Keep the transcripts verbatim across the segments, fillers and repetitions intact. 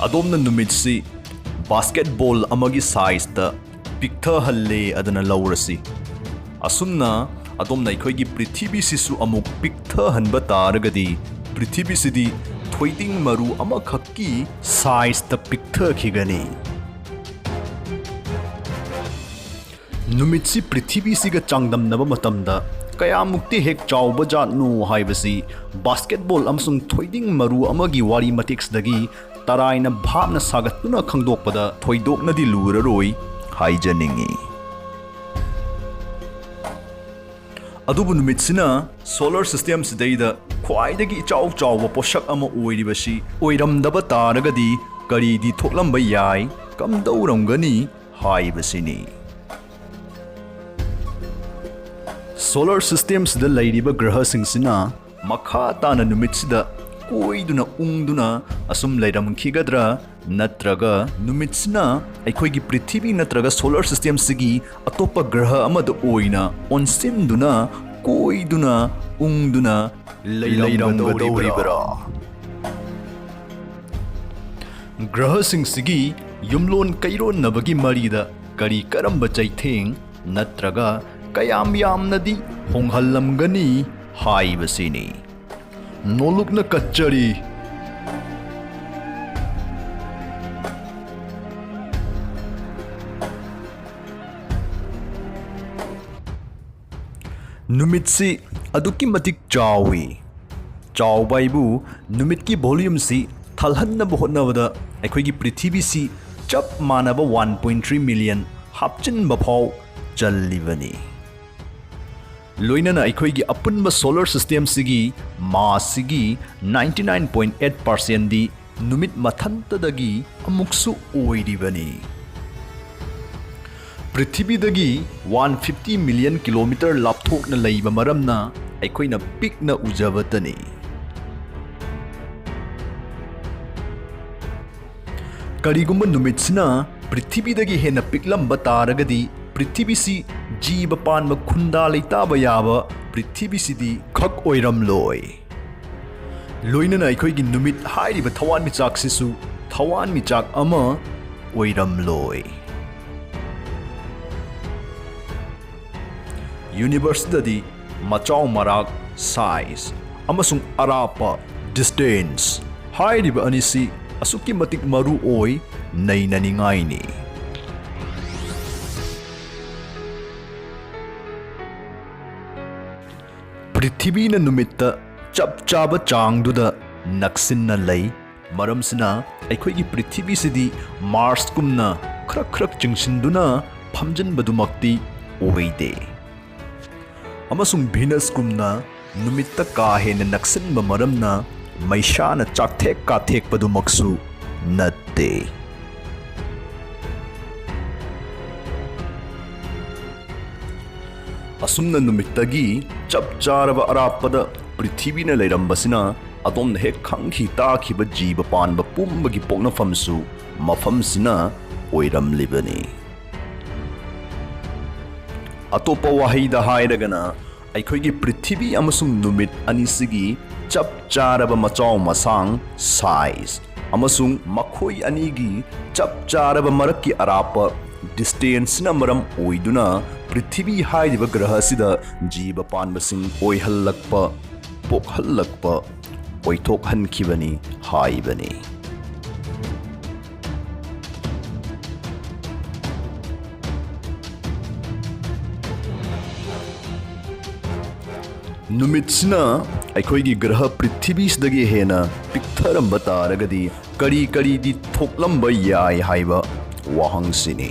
ꯑꯗꯣꯝꯅ ꯅꯨꯃꯤꯠꯁꯤ ꯕꯥꯁꯀꯦꯠꯕꯣꯜ ꯑꯃꯒꯤ ꯁꯥꯏꯖꯇ ꯄꯤꯛꯊꯍꯜꯂꯦ ꯑꯗꯨꯅ ꯂꯧꯔꯁꯤ꯫ ꯑꯁꯨꯝꯅ ꯑꯗꯣꯝꯅ ꯑꯩꯈꯣꯏꯒꯤ ꯄ꯭ꯔꯤꯊꯤꯕꯤꯁꯤꯁꯨ ꯑꯃꯨꯛ ꯄꯤꯛꯊꯍꯟꯕ ꯇꯥꯔꯒꯗꯤ, ꯄ꯭ꯔꯤꯊꯤꯕꯤꯁꯤꯗꯤ ꯊꯣꯏꯗꯤꯡ ꯃꯔꯨ ꯑꯃꯈꯛꯀꯤ ꯁꯥꯏꯖꯇ ꯄꯤꯛꯊꯈꯤꯒꯅꯤ꯫ ꯅꯨꯃꯤꯠꯁꯤ ꯄ꯭ꯔꯤꯊꯤꯕꯤꯁꯤꯒ ꯆꯥꯡꯗꯝꯅꯕ ꯃꯇꯝꯗ ꯀꯌꯥꯃꯨꯛꯇꯤ ꯍꯦꯛ ꯆꯥꯎꯕ ꯖꯥꯠꯅꯣ ꯍꯥꯏꯕꯁꯤ ꯕꯥꯁꯀꯦꯠꯕꯣꯜ ꯑꯃꯁꯨꯡ ꯊꯣꯏꯗꯤꯡ ꯃꯔꯨ ꯑꯃꯒꯤ ꯋꯥꯔꯤ ꯃꯇꯦꯛꯁꯤꯗꯒꯤ ꯇꯔꯥꯏꯅ ꯚꯥꯞꯅ ꯁꯥꯒꯠꯇꯨꯅ ꯈꯪꯗꯣꯛꯄꯗ ꯊꯣꯏꯗꯣꯛꯅꯗꯤ ꯂꯨꯔꯔꯣꯏ ꯍꯥꯏꯖꯅꯤꯡꯏ꯫ ꯑꯗꯨꯕꯨ ꯅꯨꯃꯤꯠꯁꯤꯅ ꯁꯣꯂꯔ ꯁꯤꯁꯇꯦꯝꯁꯤꯗꯩꯗ ꯈ꯭ꯋꯥꯏꯗꯒꯤ ꯏꯆꯥꯎ ꯆꯥꯎꯕ ꯄꯣꯠꯁꯛ ꯑꯃ ꯑꯣꯏꯔꯤꯕꯁꯤ ꯑꯣꯏꯔꯝꯗꯕ ꯇꯥꯔꯒꯗꯤ ꯀꯔꯤꯗꯤ ꯊꯣꯛꯂꯝꯕ ꯌꯥꯏ, ꯀꯝꯗꯧꯔꯝꯒꯅꯤ ꯍꯥꯏꯕꯁꯤꯅꯤ꯫ ꯁꯣꯂꯔ ꯁꯤꯁꯇꯦꯝꯁꯤꯗ ꯂꯩꯔꯤꯕ ꯒ꯭ꯔꯍꯁꯤꯡꯁꯤꯅ ꯃꯈꯥ ꯇꯥꯅ ꯅꯨꯃꯤꯠꯁꯤꯗ ꯀꯣꯏꯗꯨꯅ ꯎꯪꯗꯨꯅ ꯑꯁꯨꯝ ꯂꯩꯔꯝꯈꯤꯒꯗ꯭ꯔꯥ? ꯅꯠꯇ꯭ꯔꯒ ꯅꯨꯃꯤꯠꯁꯤꯅ ꯑꯩꯈꯣꯏꯒꯤ ꯄ꯭ꯔꯤꯊꯤꯕꯤ ꯅꯠꯇ꯭ꯔꯒ ꯁꯣꯂꯔ ꯁꯤꯁꯇꯦꯝꯁꯤꯒꯤ ꯑꯇꯣꯞꯄ ꯒ꯭ꯔꯍ ꯑꯃꯗ ꯑꯣꯏꯅ ꯑꯣꯟꯁꯤꯟꯗꯨꯅ, ꯀꯣꯏꯗꯨꯅ, ꯎꯪꯗꯨꯅ ꯂꯩꯔꯝꯒꯗꯧꯔꯤꯕ꯭ꯔꯥ? ꯒ꯭ꯔꯍꯁꯤꯡꯁꯤꯒꯤ ꯌꯨꯝꯂꯣꯟ ꯀꯩꯔꯣꯟꯅꯕꯒꯤ ꯃꯔꯤꯗ ꯀꯔꯤ ꯀꯔꯝꯕ ꯆꯩꯊꯦꯡ ꯅꯠꯇ꯭ꯔꯒ ꯀꯌꯥꯝ ꯌꯥꯝꯅꯗꯤ ꯍꯣꯡꯍꯜꯂꯝꯒꯅꯤ ꯍꯥꯏꯕꯁꯤꯅꯤ꯫ ꯅꯣꯂꯨꯛꯅ ꯀꯠꯆꯔꯤ꯫ ꯅꯨꯃꯤꯠꯁꯤ ꯑꯗꯨꯛꯀꯤ ꯃꯇꯤꯛ ꯆꯥꯎꯏ꯫ ꯆꯥꯎꯕ ꯍꯥꯏꯕꯨ ꯅꯨꯃꯤꯠꯀꯤ ꯚꯣꯂ꯭ꯌꯨꯝꯁꯤ ꯊꯜꯍꯟꯅꯕ ꯍꯣꯠꯅꯕꯗ ꯑꯩꯈꯣꯏꯒꯤ ꯄ꯭ꯔꯤꯊꯤꯕꯤꯁꯤ ꯆꯞ ꯃꯥꯟꯅꯕ ꯋꯥꯟ ꯄꯣꯏꯟ ꯊ꯭ꯔꯤ ꯃꯤꯂꯤꯌꯟ ꯍꯥꯞꯆꯤꯟꯕ ꯐꯥꯎ ꯆꯜꯂꯤꯕꯅꯤ꯫ ꯂꯣꯏꯅꯅ ꯑꯩꯈꯣꯏꯒꯤ ꯑꯄꯨꯟꯕ ꯁꯣꯂꯔ ꯁꯤꯁꯇꯦꯝꯁꯤꯒꯤ ꯃꯥꯁꯁꯤꯒꯤ ꯅꯥꯏꯟꯇꯤ ꯅꯥꯏꯟ ꯄꯣꯏꯟ ꯑꯩꯠ ꯄꯥꯔꯁꯦꯟꯗꯤ ꯅꯨꯃꯤꯠ ꯃꯊꯟꯇꯗꯒꯤ ꯑꯃꯨꯛꯁꯨ ꯑꯣꯏꯔꯤꯕꯅꯤ꯫ ꯄ꯭ꯔꯤꯊꯤꯕꯤꯗꯒꯤ ꯋꯥꯟ ꯐꯤꯐꯇꯤ ꯃꯤꯂꯤꯌꯟ ꯀꯤꯂꯣꯃꯤꯇꯔ ꯂꯥꯞꯊꯣꯛꯅ ꯂꯩꯕ ꯃꯔꯝꯅ ꯑꯩꯈꯣꯏꯅ ꯄꯤꯛꯅ ꯎꯖꯕꯇꯅꯤ꯫ ꯀꯔꯤꯒꯨꯝꯕ ꯅꯨꯃꯤꯠꯁꯤꯅ ꯄ꯭ꯔꯤꯊꯤꯕꯤꯗꯒꯤ ꯍꯦꯟꯅ ꯄꯤꯛꯂꯝꯕ ꯇꯥꯔꯒꯗꯤ, ꯄ꯭ꯔꯤꯊꯤꯕꯤꯁꯤ ꯖꯤꯕ ꯄꯥꯟꯕ ꯈꯨꯟꯗꯥ ꯂꯩꯇꯥꯕ ꯌꯥꯕ ꯄ꯭ꯔꯤꯊꯤꯕꯤꯁꯤꯗꯤ ꯈꯛ ꯑꯣꯏꯔꯝꯂꯣꯏ꯫ ꯂꯣꯏꯅꯅ ꯑꯩꯈꯣꯏꯒꯤ ꯅꯨꯃꯤꯠ ꯍꯥꯏꯔꯤꯕ ꯊꯋꯥꯟꯃꯤꯆꯥꯛꯁꯤꯁꯨ ꯊꯋꯥꯟꯃꯤꯆꯥꯛ ꯑꯃ ꯑꯣꯏꯔꯝꯂꯣꯏ꯫ ꯌꯨꯅꯤꯚꯔꯁꯇꯗꯤ ꯃꯆꯥꯎ ꯃꯔꯥꯛ, size, ꯑꯃꯁꯨꯡ ꯑꯔꯥꯞꯄ, distance, ꯍꯥꯏꯔꯤꯕ ꯑꯅꯤꯁꯤ ꯑꯁꯨꯛꯀꯤ ꯃꯇꯤꯛ ꯃꯔꯨ ꯑꯣꯏ, ꯅꯩꯅꯅꯤꯡꯉꯥꯏꯅꯤ꯫ ꯄ꯭ꯔꯤꯊꯤꯕꯤꯅ ꯅꯨꯃꯤꯠꯇ ꯆꯞ ꯆꯥꯕ ꯆꯥꯡꯗꯨꯗ ꯅꯛꯁꯤꯟꯅ ꯂꯩ꯫ ꯃꯔꯝꯁꯤꯅ ꯑꯩꯈꯣꯏꯒꯤ ꯄ꯭ꯔꯤꯊꯤꯕꯤꯁꯤꯗꯤ ꯃꯥꯔꯁꯀꯨꯝꯅ ꯈ꯭ꯔꯛ ꯈ꯭ꯔꯛ ꯆꯤꯡꯁꯤꯟꯗꯨꯅ ꯐꯝꯖꯤꯟꯕꯗꯨꯃꯛꯇꯤ ꯑꯣꯏꯗꯦ꯫ ꯑꯃꯁꯨꯡ ꯚꯤꯅꯁꯀꯨꯝꯅ ꯅꯨꯃꯤꯠꯇ ꯀꯥ ꯍꯦꯟꯅ ꯅꯛꯁꯤꯟꯕ ꯃꯔꯝꯅ ꯃꯩꯁꯥꯅ ꯆꯥꯛꯊꯦꯛ ꯀꯥꯊꯦꯛꯄꯗꯨꯃꯛꯁꯨ ꯅꯠꯇꯦ꯫ ꯑꯁꯨꯝꯅ ꯅꯨꯃꯤꯠꯇꯒꯤ ꯆꯞ ꯆꯥꯔꯕ ꯑꯔꯥꯞꯄꯗ ꯄ꯭ꯔꯤꯊꯤꯕꯤꯅ ꯂꯩꯔꯝꯕꯁꯤꯅ ꯑꯗꯣꯝꯅ ꯍꯦꯛ ꯈꯪꯈꯤ ꯇꯥꯈꯤꯕ ꯖꯤꯕ ꯄꯥꯟꯕ ꯄꯨꯝꯕꯒꯤ ꯄꯣꯛꯅꯐꯝꯁꯨ ꯃꯐꯝꯁꯤꯅ ꯑꯣꯏꯔꯝꯂꯤꯕꯅꯤ꯫ ꯑꯇꯣꯞꯄ ꯋꯥꯍꯩꯗ ꯍꯥꯏꯔꯒꯅ, ꯑꯩꯈꯣꯏꯒꯤ ꯄ꯭ꯔꯤꯊꯤꯕꯤ ꯑꯃꯁꯨꯡ ꯅꯨꯃꯤꯠ ꯑꯅꯤꯁꯤꯒꯤ ꯆꯞ ꯆꯥꯔꯕ ꯃꯆꯥꯎ ꯃꯁꯥꯡ, size, ꯑꯃꯁꯨꯡ ꯃꯈꯣꯏ ꯑꯅꯤꯒꯤ ꯆꯞ ꯆꯥꯔꯕ ꯃꯔꯛꯀꯤ ꯑꯔꯥꯞꯄ, distanceꯅ ꯃꯔꯝ ꯑꯣꯏꯗꯨꯅ ꯄ꯭ꯔꯤꯊꯤꯕꯤ ꯍꯥꯏꯔꯤꯕ ꯒ꯭ꯔꯍ ꯑꯁꯤꯗ ꯖꯤꯕ ꯄꯥꯟꯕꯁꯤꯡ ꯑꯣꯏꯍꯜꯂꯛꯄ, ꯄꯣꯛꯍꯜꯂꯛꯄ, ꯑꯣꯏꯊꯣꯛꯍꯟꯈꯤꯕꯅꯤ ꯍꯥꯏꯕꯅꯤ꯫ ꯅꯨꯃꯤꯠꯁꯤꯅ ꯑꯩꯈꯣꯏꯒꯤ ꯒ꯭ꯔꯍ ꯄ꯭ꯔꯤꯊꯤꯕꯤꯁꯤꯗꯒꯤ ꯍꯦꯟꯅ ꯄꯤꯛꯊꯔꯝꯕ ꯇꯥꯔꯒꯗꯤ ꯀꯔꯤ ꯀꯔꯤꯗꯤ ꯊꯣꯛꯂꯝꯕ ꯌꯥꯏ ꯍꯥꯏꯕ ꯋꯥꯍꯪꯁꯤꯅꯤ꯫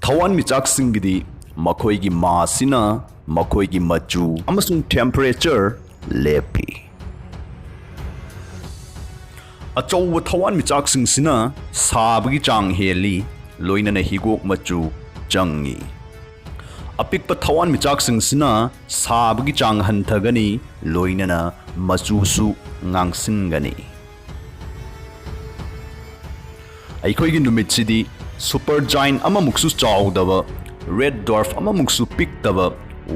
ꯊꯋꯥꯟꯃꯤꯆꯥꯛꯁꯤꯡꯒꯤꯗꯤ ꯃꯈꯣꯏꯒꯤ ꯃꯥꯁꯤꯅ ꯃꯈꯣꯏꯒꯤ ꯃꯆꯨ ꯑꯃꯁꯨꯡ temperature ꯂꯦꯞꯄꯤ꯫ ꯑꯆꯧꯕ ꯊꯋꯥꯟꯃꯤꯆꯥꯛꯁꯤꯡꯁꯤꯅ ꯁꯥꯕꯒꯤ ꯆꯥꯡ ꯍꯦꯜꯂꯤ, ꯂꯣꯏꯅꯅ ꯍꯤꯒꯣꯛ ꯃꯆꯨ ꯆꯪꯏ꯫ ꯑꯄꯤꯛꯄ ꯊꯋꯥꯟꯃꯤꯆꯥꯛꯁꯤꯡꯁꯤꯅ ꯁꯥꯕꯒꯤ ꯆꯥꯡ ꯍꯟꯊꯒꯅꯤ, ꯂꯣꯏꯅꯅ ꯃꯆꯨꯁꯨ ꯉꯥꯡꯁꯤꯟꯒꯅꯤ꯫ ꯑꯩꯈꯣꯏꯒꯤ ꯅꯨꯃꯤꯠꯁꯤꯗꯤ supergiant ꯑꯃꯃꯨꯛꯁꯨ ꯆꯥꯎꯗꯕ, red dwarf ꯑꯃꯃꯨꯛꯁꯨ ꯄꯤꯛꯇꯕ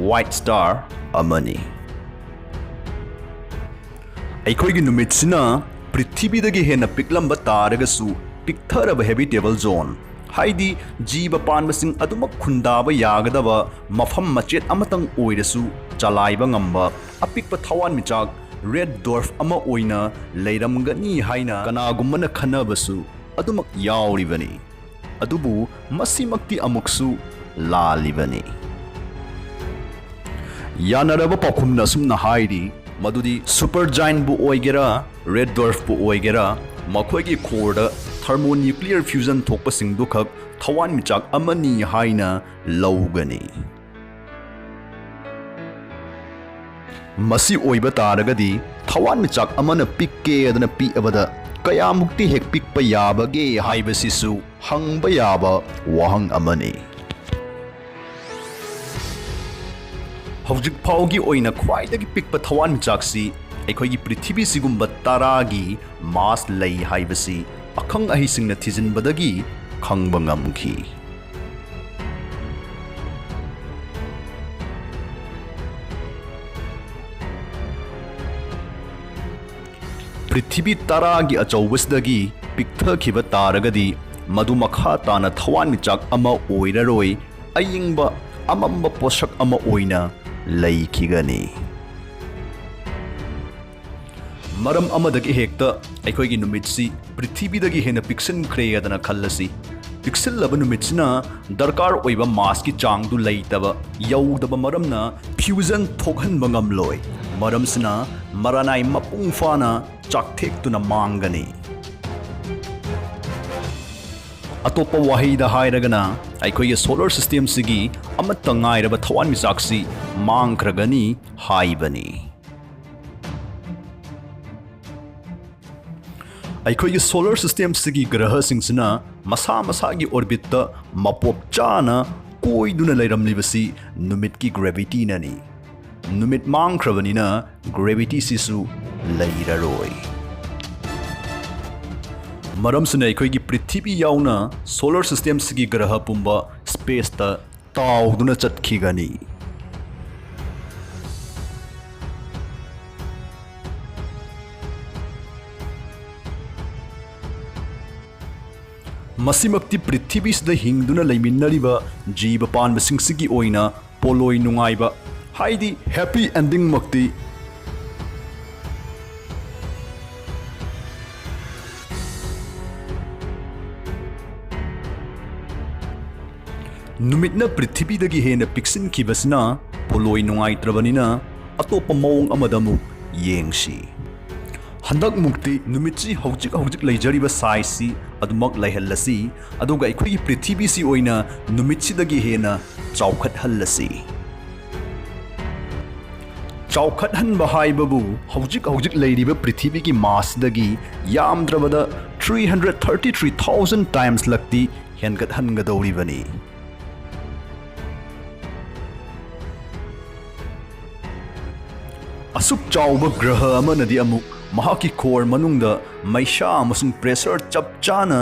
white star ꯑꯃꯅꯤ꯫ ꯑꯩꯈꯣꯏꯒꯤ ꯅꯨꯃꯤꯠꯁꯤꯅ ꯄ꯭ꯔꯤꯊꯤꯕꯤꯗꯒꯤ ꯍꯦꯟꯅ ꯄꯤꯛꯂꯝꯕ ꯇꯥꯔꯒꯁꯨ, ꯄꯤꯛꯊꯔꯕ habitable zone, ꯍꯥꯏꯗꯤ ꯖꯤꯕ ꯄꯥꯟꯕꯁꯤꯡ ꯑꯗꯨꯃꯛ ꯈꯨꯟꯗꯥꯕ ꯌꯥꯒꯗꯕ ꯃꯐꯝ ꯃꯆꯦꯠ ꯑꯃꯇꯪ ꯑꯣꯏꯔꯁꯨ ꯆꯂꯥꯏꯕ ꯉꯝꯕ ꯑꯄꯤꯛꯄ ꯊꯋꯥꯟꯃꯤꯆꯥꯛ red dwarf ꯑꯃ ꯑꯣꯏꯅ ꯂꯩꯔꯝꯒꯅꯤ ꯍꯥꯏꯅ ꯀꯅꯥꯒꯨꯝꯕꯅ ꯈꯟꯅꯕꯁꯨ ꯑꯗꯨꯃꯛ ꯌꯥꯎꯔꯤꯕꯅꯤ꯫ ꯑꯗꯨꯕꯨ ꯃꯁꯤꯃꯛꯇꯤ ꯑꯃꯨꯛꯁꯨ ꯂꯥꯜꯂꯤꯕꯅꯤ꯫ ꯌꯥꯅꯔꯕ ꯄꯥꯎꯈꯨꯝꯅ ꯑꯁꯨꯝꯅ ꯍꯥꯏꯔꯤ ꯃꯗꯨꯗꯤ super giantꯕꯨ ꯑꯣꯏꯒꯦꯔꯥ, red dwarfꯄꯨ ꯑꯣꯏꯒꯦꯔꯥ, ꯃꯈꯣꯏꯒꯤ coreꯗ thermonuclear fusion ꯊꯣꯛꯄꯁꯤꯡꯗꯨꯈꯛ ꯊꯋꯥꯟꯃꯤꯆꯥꯛ ꯑꯃꯅꯤ ꯍꯥꯏꯅ ꯂꯧꯒꯅꯤ꯫ ꯃꯁꯤ ꯑꯣꯏꯕ ꯇꯥꯔꯒꯗꯤ, ꯊꯋꯥꯟꯃꯤꯆꯥꯛ ꯑꯃꯅ ꯄꯤꯛꯀꯦ ꯑꯗꯨꯅ ꯄꯤꯛꯑꯕꯗ ꯀꯌꯥꯃꯨꯛꯇꯤ ꯍꯦꯛ ꯄꯤꯛꯄ ꯌꯥꯕꯒꯦ ꯍꯥꯏꯕꯁꯤꯁꯨ ꯍꯪꯕ ꯌꯥꯕ ꯋꯥꯍꯪ ꯑꯃꯅꯤ꯫ ꯍꯧꯖꯤꯛ ꯐꯥꯎꯒꯤ ꯑꯣꯏꯅ ꯈ꯭ꯋꯥꯏꯗꯒꯤ ꯄꯤꯛꯄ ꯊꯋꯥꯟꯃꯤꯆꯥꯛꯁꯤ ꯑꯩꯈꯣꯏꯒꯤ ꯄ꯭ꯔꯤꯊꯤꯕꯤꯁꯤꯒꯨꯝꯕ ꯇꯔꯥꯒꯤ mass ꯂꯩ ꯍꯥꯏꯕꯁꯤ ꯑꯈꯪ ꯑꯍꯩꯁꯤꯡꯅ ꯊꯤꯖꯤꯟꯕꯗꯒꯤ ꯈꯪꯕ ꯉꯝꯈꯤ꯫ ꯄ꯭ꯔꯤꯊꯤꯕꯤ ꯇꯔꯥꯒꯤ ꯑꯆꯧꯕꯁꯤꯗꯒꯤ ꯄꯤꯛꯊꯈꯤꯕ ꯇꯥꯔꯒꯗꯤ, ꯃꯗꯨ ꯃꯈꯥ ꯇꯥꯅ ꯊꯋꯥꯟꯃꯤꯆꯥꯛ ꯑꯃ ꯑꯣꯏꯔꯔꯣꯏ, ꯑꯏꯪꯕ ꯑꯃꯝꯕ ꯄꯣꯠꯁꯛ ꯑꯃ ꯑꯣꯏꯅ ꯂꯩꯈꯤꯒꯅꯤ꯫ ꯃꯔꯝ ꯑꯃꯗꯒꯤ ꯍꯦꯛꯇ ꯑꯩꯈꯣꯏꯒꯤ ꯅꯨꯃꯤꯠꯁꯤ ꯄ꯭ꯔꯤꯊꯤꯕꯤꯗꯒꯤ ꯍꯦꯟꯅ ꯄꯤꯛꯁꯤꯟꯈ꯭ꯔꯦ ꯍꯥꯏꯗꯅ ꯈꯜꯂꯁꯤ꯫ ꯄꯤꯛꯁꯤꯜꯂꯕ ꯅꯨꯃꯤꯠꯁꯤꯅ ꯗꯔꯀꯥꯔ ꯑꯣꯏꯕ massꯀꯤ ꯆꯥꯡꯗꯨ ꯂꯩꯇꯕ, ꯌꯧꯗꯕ ꯃꯔꯝꯅ fusion ꯊꯣꯛꯍꯟꯕ ꯉꯝꯂꯣꯏ꯫ ꯃꯔꯝꯁꯤꯅ ꯃꯔꯥꯅꯥꯏ ꯃꯄꯨꯡ ꯐꯥꯅ ꯆꯥꯛꯊꯦꯛꯇꯨꯅ ꯃꯥꯡꯒꯅꯤ꯫ ꯑꯇꯣꯞꯄ ꯋꯥꯍꯩꯗ ꯍꯥꯏꯔꯒꯅ, ꯑꯩꯈꯣꯏꯒꯤ solar systemꯁꯤꯒꯤ ꯑꯃꯠꯇ ꯉꯥꯏꯔꯕ ꯊꯋꯥꯟꯃꯤꯆꯥꯛꯁꯤ ꯃꯥꯡꯈ꯭ꯔꯒꯅꯤ ꯍꯥꯏꯕꯅꯤ꯫ ꯑꯩꯈꯣꯏꯒꯤ solar systemꯁꯤꯒꯤ ꯒ꯭ꯔꯍꯁꯤꯡꯁꯤꯅ ꯃꯁꯥ ꯃꯁꯥꯒꯤ orbitꯇ ꯃꯄꯣꯞ ꯆꯥꯅ ꯀꯣꯏꯗꯨꯅ ꯂꯩꯔꯝꯂꯤꯕꯁꯤ ꯅꯨꯃꯤꯠꯀꯤ gravityꯅꯅꯤ꯫ ꯅꯨꯃꯤꯠ ꯃꯥꯡꯈ꯭ꯔꯕꯅꯤꯅ gravityꯁꯤꯁꯨ ꯂꯩꯔꯔꯣꯏ꯫ ꯃꯔꯝꯁꯤꯅ ꯑꯩꯈꯣꯏꯒꯤ ꯄ꯭ꯔꯤꯊꯤꯕꯤ ꯌꯥꯎꯅ solar systemꯁꯤꯒꯤ ꯒ꯭ꯔꯍ ꯄꯨꯝꯕ spaceꯇ ꯇꯥꯎꯗꯨꯅ ꯆꯠꯈꯤꯒꯅꯤ꯫ ꯃꯁꯤꯃꯛꯇꯤ ꯄ꯭ꯔꯤꯊꯤꯕꯤꯁꯤꯗ ꯍꯤꯡꯗꯨꯅ ꯂꯩꯃꯤꯟꯅꯔꯤꯕ ꯖꯤꯕ ꯄꯥꯟꯕꯁꯤꯡꯁꯤꯒꯤ ꯑꯣꯏꯅ ꯄꯣꯂꯣꯏ ꯅꯨꯡꯉꯥꯏꯕ, ꯍꯥꯏꯗꯤ ꯍꯦꯄꯤ ꯑꯦꯟꯗꯤꯡꯃꯛꯇꯤ ꯅꯨꯃꯤꯠꯅ ꯄ꯭ꯔꯤꯊꯤꯕꯤꯗꯒꯤ ꯍꯦꯟꯅ ꯄꯤꯛꯁꯤꯟꯈꯤꯕꯁꯤꯅ ꯄꯣꯂꯣꯏ ꯅꯨꯡꯉꯥꯏꯇ꯭ꯔꯕꯅꯤꯅ ꯑꯇꯣꯞꯄ ꯃꯑꯣꯡ ꯑꯃꯗ ꯑꯃꯨꯛ ꯌꯦꯡꯁꯤ꯫ ꯍꯟꯗꯛꯃꯨꯛꯇꯤ ꯅꯨꯃꯤꯠꯁꯤ ꯍꯧꯖꯤꯛ ꯍꯧꯖꯤꯛ ꯂꯩꯖꯔꯤꯕ ꯁꯥꯏꯖꯁꯤ ꯑꯗꯨꯃꯛ ꯂꯩꯍꯜꯂꯁꯤ, ꯑꯗꯨꯒ ꯑꯩꯈꯣꯏꯒꯤ ꯄ꯭ꯔꯤꯊꯤꯕꯤꯁꯤ ꯑꯣꯏꯅ ꯅꯨꯃꯤꯠꯁꯤꯗꯒꯤ ꯍꯦꯟꯅ ꯆꯥꯎꯈꯠꯍꯜꯂꯁꯤ꯫ ꯆꯥꯎꯈꯠꯍꯟꯕ ꯍꯥꯏꯕꯕꯨ ꯍꯧꯖꯤꯛ ꯍꯧꯖꯤꯛ ꯂꯩꯔꯤꯕ ꯄ꯭ꯔꯤꯊꯤꯕꯤꯒꯤ ꯃꯥꯁꯁꯤꯗꯒꯤ ꯌꯥꯝꯗ꯭ꯔꯕꯗ three hundred thirty three thousand times ꯂꯛꯇꯤ ꯍꯦꯟꯒꯠꯍꯟꯒꯗꯧꯔꯤꯕꯅꯤ꯫ ꯑꯁꯨꯛ ꯆꯥꯎꯕ ꯒ꯭ꯔꯍ ꯑꯃꯅꯗꯤ ꯑꯃꯨꯛ ꯃꯍꯥꯛꯀꯤ core ꯃꯅꯨꯡꯗ ꯃꯩꯁꯥ ꯑꯃꯁꯨꯡ pressure ꯆꯞ ꯆꯥꯅ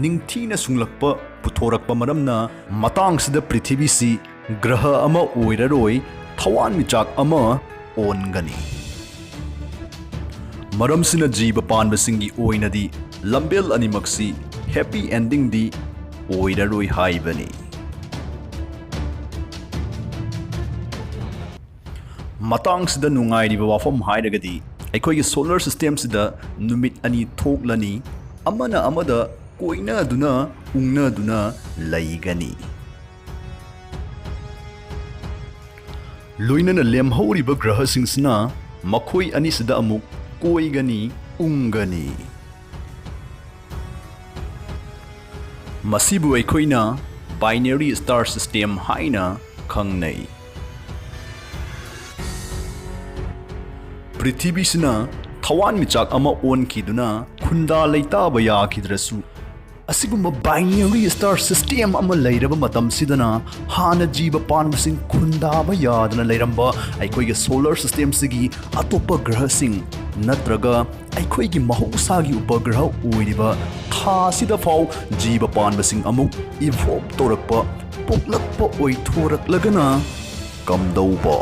ꯅꯤꯡꯊꯤꯅ ꯁꯨꯡꯂꯛꯄ ꯄꯨꯊꯣꯔꯛꯄ ꯃꯔꯝꯅ ꯃꯇꯥꯡꯁꯤꯗ ꯄ꯭ꯔꯤꯊꯤꯕꯤꯁꯤ ꯒ꯭ꯔꯍ ꯑꯃ ꯑꯣꯏꯔꯔꯣꯏ, ꯊꯋꯥꯟꯃꯤꯆꯥꯛ ꯑꯃ ꯑꯣꯟꯒꯅꯤ꯫ ꯃꯔꯝꯁꯤꯅ ꯖꯤꯕ ꯄꯥꯟꯕꯁꯤꯡꯒꯤ ꯑꯣꯏꯅꯗꯤ ꯂꯝꯕꯦꯜ ꯑꯅꯤꯃꯛꯁꯤ ꯍꯦꯄꯤ ꯑꯦꯟꯗꯤꯡꯗꯤ ꯑꯣꯏꯔꯔꯣꯏ ꯍꯥꯏꯕꯅꯤ꯫ ꯃꯇꯥꯡꯁꯤꯗ ꯅꯨꯡꯉꯥꯏꯔꯤꯕ ꯋꯥꯐꯝ ꯍꯥꯏꯔꯒꯗꯤ ꯑꯩꯈꯣꯏꯒꯤ solar systemꯁꯤꯗ ꯅꯨꯃꯤꯠ ꯑꯅꯤ ꯊꯣꯛꯂꯅꯤ, ꯑꯃꯅ ꯑꯃꯗ ꯀꯣꯏꯅꯗꯨꯅ ꯎꯪꯅꯗꯨꯅ ꯂꯩꯒꯅꯤ꯫ ꯂꯣꯏꯅꯅ ꯂꯦꯝꯍꯧꯔꯤꯕ ꯒ꯭ꯔꯍꯁꯤꯡꯁꯤꯅ ꯃꯈꯣꯏ ꯑꯅꯤꯁꯤꯗ ꯑꯃꯨꯛ ꯀꯣꯏꯒꯅꯤ, ꯎꯪꯒꯅꯤ꯫ ꯃꯁꯤꯕꯨ ꯑꯩꯈꯣꯏꯅ binary star system ꯍꯥꯏꯅ ꯈꯪꯅꯩ꯫ ꯄ꯭ꯔꯤꯊꯤꯕꯤꯁꯤꯅ ꯊꯋꯥꯟꯃꯤꯆꯥꯛ ꯑꯃ ꯑꯣꯟꯈꯤꯗꯨꯅ ꯈꯨꯟꯗꯥ ꯂꯩꯇꯥꯕ ꯌꯥꯈꯤꯗ꯭ꯔꯁꯨ, ꯑꯁꯤꯒꯨꯝꯕ binary star system ꯑꯃ ꯂꯩꯔꯕ ꯃꯇꯝꯁꯤꯗꯅ ꯍꯥꯟꯅ ꯖꯤꯕ ꯄꯥꯟꯕꯁꯤꯡ ꯈꯨꯟꯗꯥꯕ ꯌꯥꯗꯅ ꯂꯩꯔꯝꯕ ꯑꯩꯈꯣꯏꯒꯤ solar systemꯁꯤꯒꯤ ꯑꯇꯣꯞꯄ ꯒ꯭ꯔꯍꯁꯤꯡ ꯅꯠꯇ꯭ꯔꯒ ꯑꯩꯈꯣꯏꯒꯤ ꯃꯍꯧꯁꯥꯒꯤ ꯎꯄꯒ꯭ꯔꯍ ꯑꯣꯏꯔꯤꯕ ꯊꯥꯁꯤꯗ ꯐꯥꯎ ꯖꯤꯕ ꯄꯥꯟꯕꯁꯤꯡ ꯑꯃꯨꯛ evolve ꯇꯧꯔꯛꯄ, ꯄꯣꯛꯂꯛꯄ ꯑꯣꯏꯊꯣꯔꯛꯂꯒꯅ ꯀꯝꯗꯧꯕ?